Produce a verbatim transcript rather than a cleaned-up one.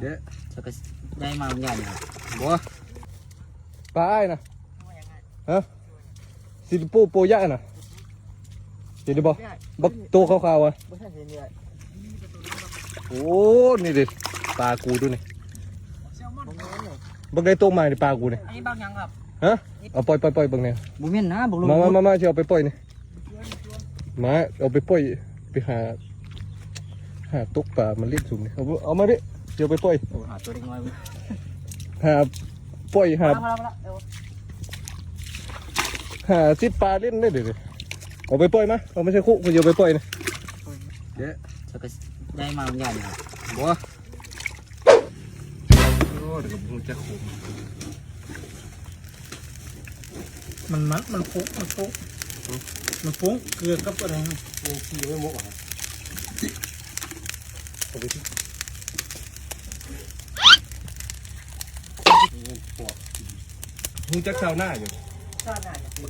เด้อ แล้วก็ได้มาเหมือนกันครับ บ่ ปลาอ้ายนะ ฮะ สิโปโปยะน่ะ เห็นบ่ บักโตขาวๆอ่ะ บ่ทันเห็นเลย โอ้ นี่เด้ ปลากูดูนี่ บักได้โตใหม่นี่ ปลากูนี่ อันนี้บางยังครับ ฮะ เอาปล่อยปล่อยปล่อยเบิ่งเนี่ย บ่แม่นนะ บักโล มามามามาสิเอาไปปล่อยนี่ มา เอาไปปล่อย ไปหา หาตกปลามาเล่นซุมนี่ เอา เอามาดิ สิเอาไปปล่อย โอ้ หาตัวเล็กน้อย หา ปล่อย หา พอแล้ว พอแล้ว เดี๋ยว หาซิปปลาเล่นได้เดี๋ยวนี้ เอาไปปล่อยมา เอาไม่ใช่คุกูจะเอาไปปล่อยนี่ เด้อ แล้วก็ได้มาเหมือนกันครับ บ่ โอ้ เดี๋ยวก็บ่รู้จักขม มันมันมันโป๊ะมันโป๊ะมันโป๊ะเกลือกับอะไรนะ โอ้ ขี้ไม่หมดอ่ะ เอาไปสิ รู้จักชาวนาอยู่ ชาวนาอยู่